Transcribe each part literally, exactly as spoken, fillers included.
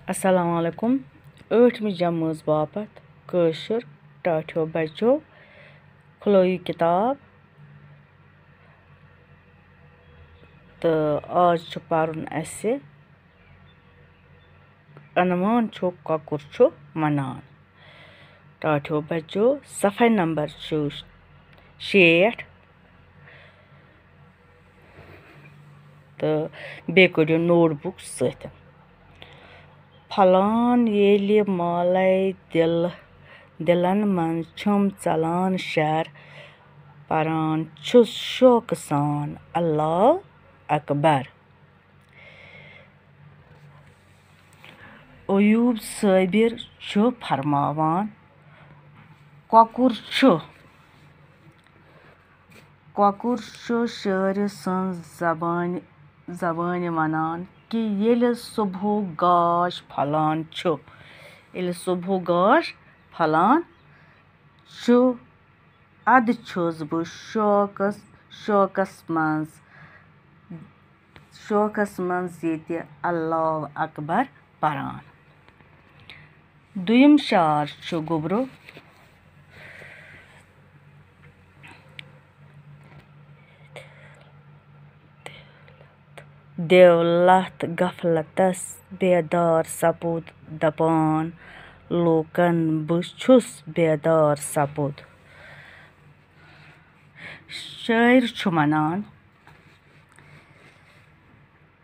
السلام علیکم۔ ٲٹھمہِ جمٲژ باپتھ کٲشُر ٹاٹھیو بچو کھُلٲیِو کِتاب۔ تہٕ آز چھُ پَرُن اَسہِ عنوان چھُ کۄکُر چھُ وَنان۔ ٹاٹھیو بچو، صفحہ نمبر چھُ شیٹھ۔ تہٕ بیٚیہِ کٔڑِو نوٹ بُک سۭتۍ۔ پھلان ییٚلہِ مالَے دِل، دِلَن منٛز چھُم ژَلان شَر، پَران چھُس شوقہٕ سان اللہ اکبر۔ ایوب صٲبِر چھُ فرماوان، کۄکُر چھُ، کۄکُر چھُ شٲعرٕ سٕنٛز زبانہِ، زبٲنۍ وَنان کہِ ییٚلہِ صُبحُک گاش پھۄلان چھُ، ییٚلہِ صُبحُک گاش پھۄلان چھُ، اَدٕ چھُس بہٕ شوقس، شوقس منٛز، شوقس منٛز ییٚتہِ اللہ اکبر پران۔ دوٚیِم شعر چھُ گوٚبرو۔ دیولتھ غفلتس بیدار سپُد، دپان لوٗکن بہٕ چھُس بیدار سپُد۔ شٲعر چھُ وَنان،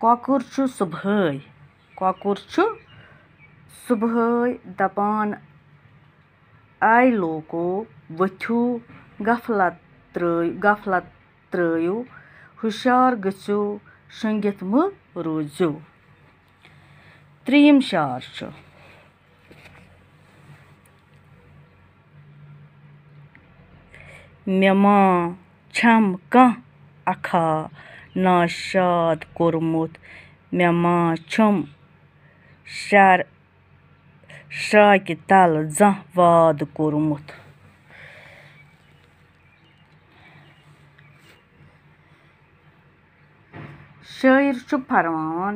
کۄکُر چھُ صُبحٲے، کۄکُر چھُ صُبحٲے دَپان، آے لوٗکو، ؤتھِو، غفلت ترٛٲ-، غفلت ترٛٲیِو، ہُشار گٔژھِو، شۄنٛگِتھ مہٕ روٗزِو۔ ترٛیٚیِم شعر چھُ، مےٚ ما چھَم کانٛہہ اَکھا ناشاد کوٚرمُت، مےٚ ما چھُم شر-، شراکہِ تَل زانٛہہ واد کوٚرمُت۔ شٲعر چھُ فرماوان،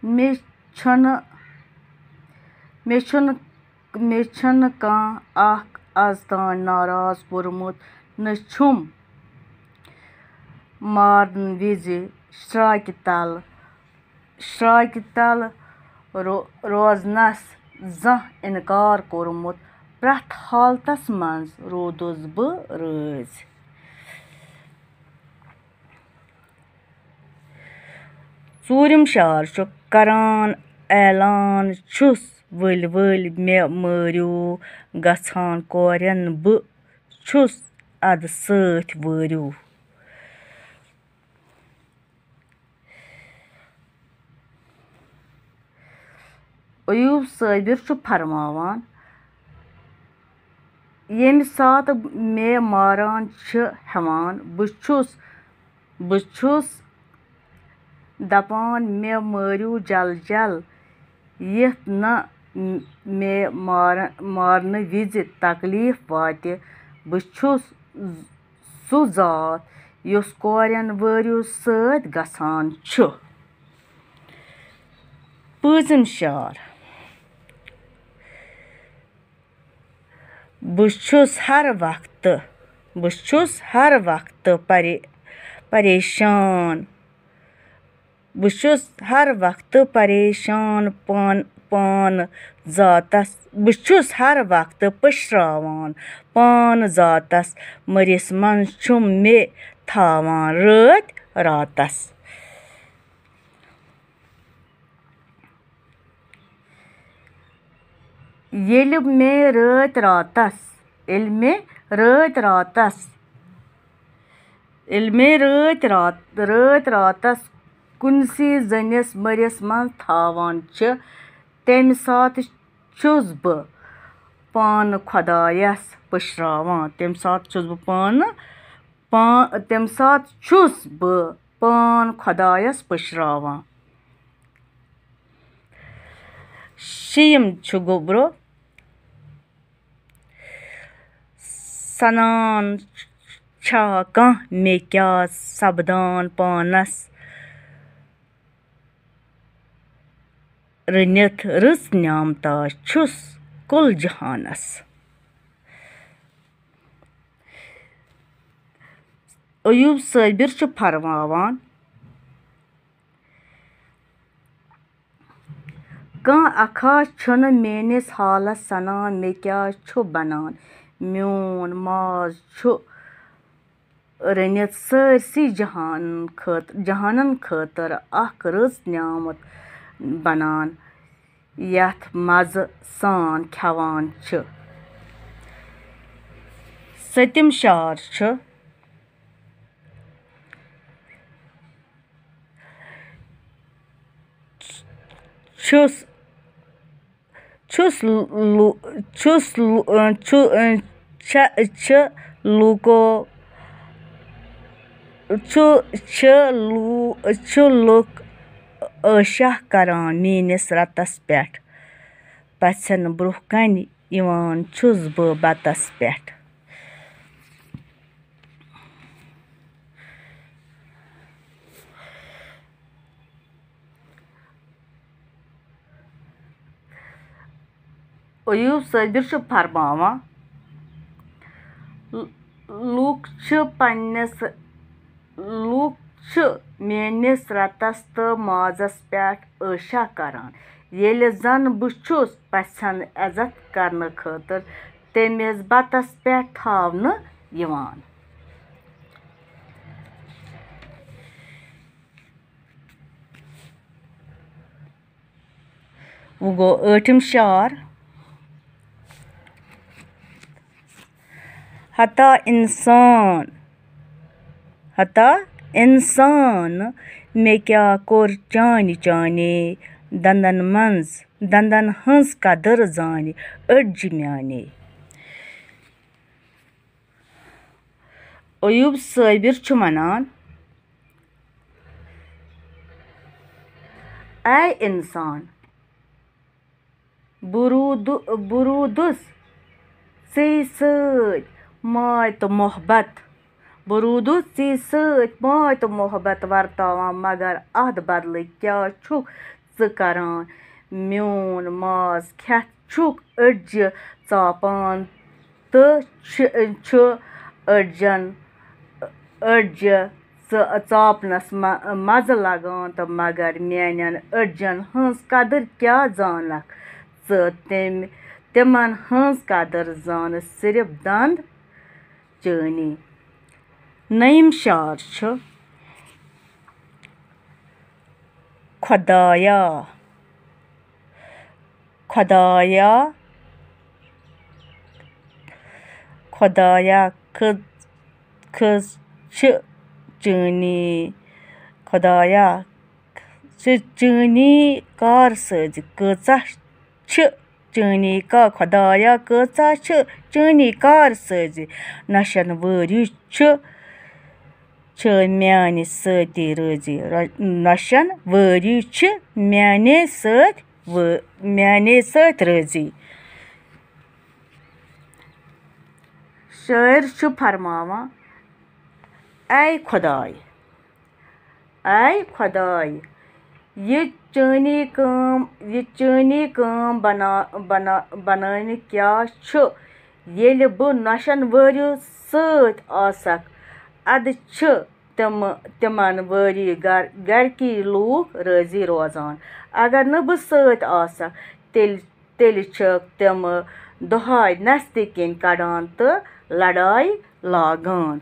مےٚ چھُنہٕ، مےٚ چھُنہٕ، مےٚ چھُنہٕ کانٛہہ اکھ از تام ناراض کوٚرمُت، نہ چھُم مارنہٕ وِزِ شراکہِ تل، شراکہِ تل رو-، روزنس زانٛہہ اِنکار کوٚرمُت۔ پرٛٮ۪تھ حالتس منٛز روٗدُس بہٕ رٲضۍ۔ ژوٗرِم شعر چھُ، کران اعلان چھُس، ؤلۍ ؤلۍ مےٚ مٲرِو، گژھان کورٮ۪ن بہٕ چھُس اَدٕ سۭتۍ وٲرِو۔ ایوب صٲبِر چھُ فرماوان، ییٚمہِ ساتہٕ مےٚ ماران چھِ ہٮ۪وان، بہٕ چھُس، بہٕ چھُس دَپان، مےٚ مٲرِو جل جل، یِتھ نہٕ مےٚ مار-، مارنہٕ وِزِ تکلیف واتہِ۔ بہٕ چھُس سُہ ذات یُس کورٮ۪ن وٲرِو سۭتۍ گژھان چھُ۔ پٲنٛژِم شعر۔ بہٕ چھُس ہر وقتہٕ، بہٕ چھُس ہر وقتہٕ پرے-، پریشان۔ بہٕ چھُس ہر وقتہٕ پریشان پان-، پان ذاتس۔ بہٕ چھُس ہر وقتہٕ پٔشراوان پان ذاتس۔ مٔرِس منٛز چھُم مےٚ تھاوان رٲتۍ راتس۔ ییٚلہِ مےٚ رٲتۍ راتس، ییٚلہِ مےٚ رٲتۍ راتس، ییٚلہِ مےٚ رٲتۍ رات-، رٲتۍ راتس کُنسٕے زٔنِس مٔرِس منٛز تھاوان چھِ، تَمہِ ساتہٕ چھُس بہٕ پانہٕ خۄدایس پٔشراوان۔ تَمہِ ساتہٕ چھُس بہٕ پانہٕ پا-، تَمہِ ساتہٕ چھُس بہٕ پان خۄدایس پٔشراوان۔ شیٚیِم چھُ گوٚبرو، سنان چھا کانٛہہ مےٚ کیٛاہ سپدان پانس؟ رٔنِتھ رٕژ نعمتا چھُس کُل جہانس۔ ایوب صٲبِر چھُ فرماوان، کانٛہہ اکھا چھُنہٕ میٲنِس حالس سنان، مےٚ کیٛاہ چھُ بنان؟ میون ماز چھُ رٔنِتھ سٲرسٕے جہان خٲط-، جہانن خٲطرٕ اکھ رٕژ نعمت بنان، یتھ مزٕ سان کھٮ۪وان چھِ۔ سٔتِم شعر چھُ، چھُس، چھُس لو-، چھُس لو-، چھُ، چھِ، چھِ لوٗکو، چھُ، چھِ لو-، چھُ لُکھ عٲشہ کران میٲنِس رتس پٮ۪ٹھ۔ پژھٮ۪ن برٛونٛہہ کنہِ یِوان چھُس بہٕ بتس پٮ۪ٹھ۔ ایوب صٲبِر چھُ فرماوان، لوٗکھ چھِ پننِس، لوٗکھ چھِ میٲنِس رتس تہٕ مازس پٮ۪ٹھ عٲشہ کران، ییٚلہِ زن بہٕ چھُس پژھٮ۪ن عزت کرنہٕ خٲطرٕ تٔمِس بتس پٮ۪ٹھ تھاونہٕ یِوان۔ وۄنۍ گوٚو ٲٹھِم شعر۔ ہتا انسان، ہتا انسان، مےٚ کیٛاہ کوٚر چانہِ چانے دندن منٛز، دندن ہٕنٛز قدٕر زانہِ أڈجہِ میانے۔ ایوب صٲبِر چھُ وَنان، اے اِنسان، بہٕ روٗدُ-، بہٕ روٗدُس ژےٚ سۭتۍ ماے تہٕ محبت، بہٕ روٗدُس ژےٚ سۭتۍ ماے تہٕ محبت ورتاوان، مگر اَتھ بدلہٕ کیٛاہ چھُکھ ژٕ کران؟ میون ماز کھٮ۪تھ چھُکھ أڈجہِ ژاپان تہٕ چھِ، چھُ أڈجن، أڈجہِ ژ-، ژاپنس م-، مزٕ لگان تہٕ مگر میانٮ۪ن أڈجن ہٕنٛز قدٕر کیٛاہ زانکھ ژٕ؟ تٔمۍ، تِمن ہٕنٛز قدٕر زانہٕ صرف دند چٲنی۔ نٔیِم شعر چھُ، خۄدایا، خۄدایا، خۄدایا، کٔژ، کٔژ چھِ چٲنی، خۄدایا، چھِ چٲنی کار سٲزی، کۭژاہ چھِ چٲنی کا-، خۄدایا، کۭژاہ چھِ چٲنی کار سٲزی، نۄشن وٲری چھِ، چھِ میانہِ سۭتی رٲزی، نۄشن وٲری چھِ میانے سۭتۍ وٲ-، میانے سۭتۍ رٲزی۔ شٲعر چھُ فرماوان، اے خۄداے، اے خۄداے، یہِ چٲنی کٲم، یہِ چٲنی کٲم بنا-، بنا-، بناونہِ کیٛاہ چھُ، ییٚلہِ بہٕ نۄشن وٲرِو سۭتۍ آسکھ؟ اَدٕ چھِ تِم، تِمن وٲری گر-، گرِکی لوٗکھ رٲضی روزان۔ اگر نہٕ بہٕ سۭتۍ آسکھ، تیٚلہِ، تیٚلہِ چھِکھ تِم دۄہے نستہِ کِنۍ کڑان تہٕ لڑایہِ لاگان۔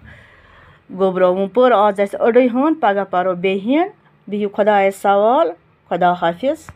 گوٚبرٲوٕم پٔر آز اَسہِ أڑٕے ہن، پگاہ پرو بیٚیہِ ہن۔ بِہِو خۄدایس سوال۔ خدا حافظ۔